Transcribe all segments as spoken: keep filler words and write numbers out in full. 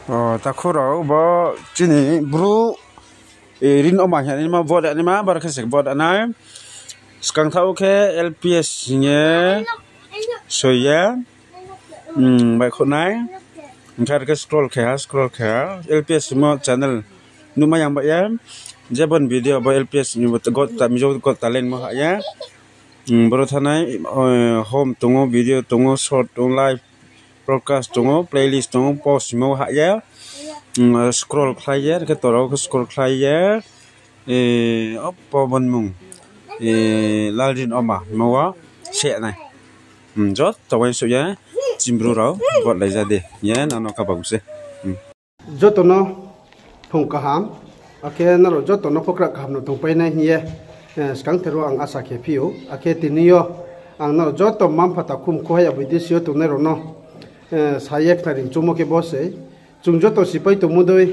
O, takhu rao bo chini Bru, e, Rin Oma hing ye naima vote ya naima, bar khe se vote ya nai. Skang thaoh khe L P S hing ye soi ye, um, baihkhouh nai. Hing khe are khe scroll khe ha, scroll khe ha. L P S mo channel nuhmai yang bai ye. Je bo ni video bo L P S ni bo got ta, Mizo got talent mo ha ye. Um, boro thanai, eh, home tong ou, video tong ou, short tong ou, live broadcast tong ou, playlist tong ou, post mo ha ye. Um, scroll khlai ye, khe torao khe scroll khlai ye. Eh, opo bo ni mung. Eh, Lalrin Oma, mo wo se nai. Um, joto uaingsouh ye, chini Bru rao, vote lai ja di. Ye, nang no kabang se. Um. Joto no phung kaham, akhe nrao joto no pho krak kaham no tongpai nai hing ye, eh, skang thero ang asa khe phi ou. Akhe tini yo ang nrao joto mma-mpha takhu mkhu hai abo dei si yo tongnai rao no, eh, sa ye khnari choungmo khe bo sei. Chung joto sipai tongmo dei,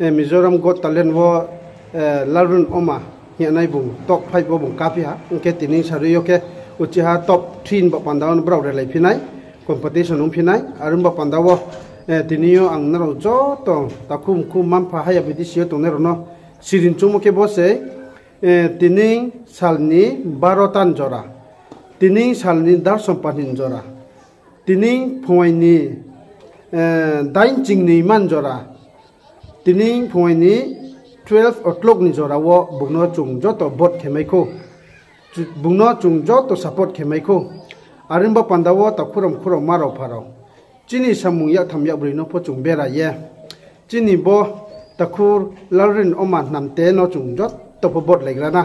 eh, Mizoram Got Talent wo, eh, Lalrin Oma hing ye nai bung top five wo bung kaphi ha. Hing khe tini sarui yo khe uchih ha top three ni ba panda wo brao relai phi nai, competition ong phi nai. Are ong ba panda wo, eh, tini yo ang nrao joto takhu mkhu mma-mpha hai abo dei si yo tongnai rao no sirin choungmo khe bo sei, eh, tini sal ni baro ta ni jora, tini sal ni darsom panhi ni jora, tini phuaing ni, eh, dain chingni man jora, tini phuaing ni twelve o'clock ni jora wo bung no chung joto vote khe mai khou. Bung no chung joto support khe mai khou. Are ong ba panda wo takhu rao mkhu rao mma rao mpha rao, chini samung yaktham yakbroi no pho chung bera ye, chini bo takhu Lalrin Oma Hnamte no chung joto pho vote laigra na.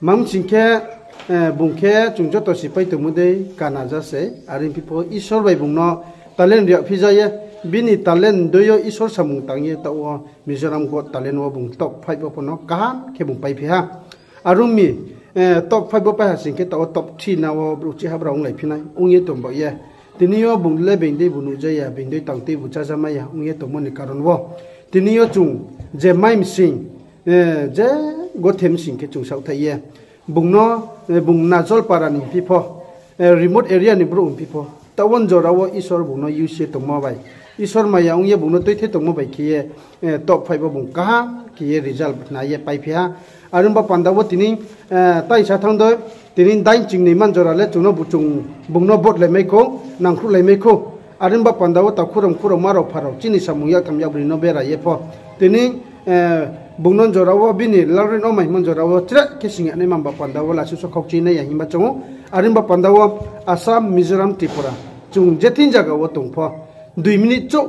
Tma hing sing khe, eh, bung khe chung joto sipai tongmo dei kana ja sei, are ong phi pho Isor bai bung no talent ri yagphi ja ye, bini talent dei yo Isor samung tang ye taoh wo Mizoram Got Talent wo bung top five wo pho no kaham khe bung paiphi ha. Are ong mi, eh, top five wo pai ha sing khe taoh wo top three na wo brouh chiha brao onglai phi nai ong ye tong baoh ye. Tini yo bung le being dei bu nuh ja ya, being dei tang tei bu chája mai ya ong ye tongmo ni karon wo, tini yo chung je mai msing, eh, je gothe msing khe chung saohthaih ye, bung no, eh, bung Najolpara ni phi pho, eh, remote area ni brouh phi pho, taoh wo jora wo Isor bung no use ye tongmo bai, Isor maya ong ye bung no tuithe tongmo bai khe ye, eh, top five wo bung kaham khe ye result khna ye paiphi ha. Are ong ba panda wo tini, eh, tai sa thanng dei, tini dain chingni man jora le chung no bu chung, bung no vote lai mai khou, nangkhruhlai mai khou. Are ong ba panda wo takhu rao mkhu rao mma rao mpha rao chini samung yaktham yakbroi no bera ye pho, tini, eh, bung no jora wo bini Lalrin Oma hingmo jora wo chreh khe sing ya naima ba panda wo lasuso khaukchi nai ya hingma chung ou. Are ong ba panda wo Assam, Mizoram, Tripura, chung je thing zaga wo tong pho, dui minute chouh,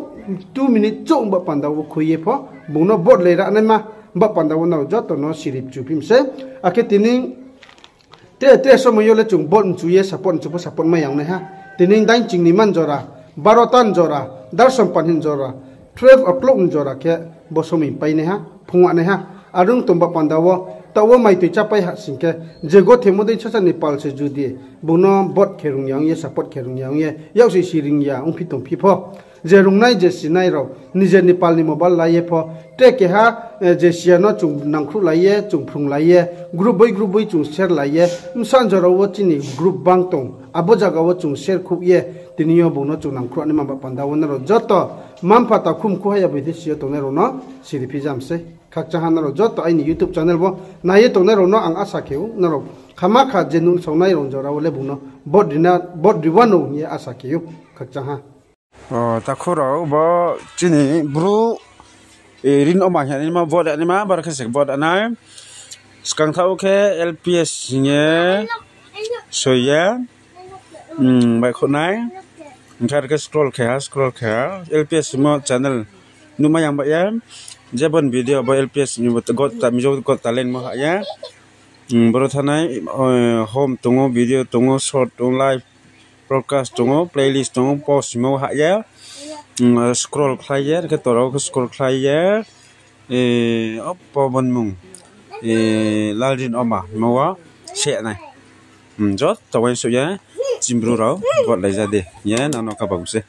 two minute chouh ba panda wo khui ye pho bung no vote lai ra naima ba panda wo nrao joto no sirip chuphi mi sei. Akhe tini tre tre somoi yo le chung vote mchu ye support mchu pho support mai ya ong nai ha. Tini dain chingni man jora, baro ta ni jora, darsom panhi ni jora, twelve o'clock ni jora khe bo somoi pai nai ha, phung wa nai ha. Are ong tong ba panda wo, taoh wo mai toi chápai ha sing khe, je gothemo dei sacha ni pal se judi bung no vote khe rung ya ong ye, support khe rung ya ong ye, yaksi siring ya ongphi tongphi pho, je rungnai je sinai rao, nijer ni pal ni mobile lai ye pho, tre keha, eh, je siya no chung nangkhruhlai ye, chung phrunglai ye, group bai group bai chung share lai ye, bsa jora wo chini group bang tong, abo zaga wo chung share khouh ye, tini yo bung no chung nangkhruh naima ba panda wo nrao joto mma-mpha takhu mkhu hai abo dei si yo tongnai rao no siriphi ja mi sei. Khakchang ha nrao joto aini YouTube channel wo nai ye tongnai rao no ang asa khe ou, nrao khamakha je nuhsaonai rao jora wo le bung no vote ri na, vote ri wanou hing ye asa khe ou. Khakchang ha. O, takhu rao bo chini Bru, e, Rin Oma hing ye naima vote ya naima, bar khe se vote ya nai. Skang thaoh khe L P S hing ye soi ye, um, baihkhouh nai. Hing khe are khe scroll khe ha, scroll khe ha. L P S mo channel nuhmai yang bai ye. Je bo ni video bo L P S ni bo got ta, Mizo got talent mo ha ye. Um, boro thanai, eh, home tong ou, video tong ou, short tong ou, live broadcast tong ou, playlist tong ou, post mo ha ye. Um, scroll khlai ye, khe torao khe scroll khlai ye. Eh, opo bo ni mung. Eh, Lalrin Oma, mo wo se nai. Um, joto uaingsouh ye, chini Bru rao, vote lai ja di. Ye, nang no kabang se.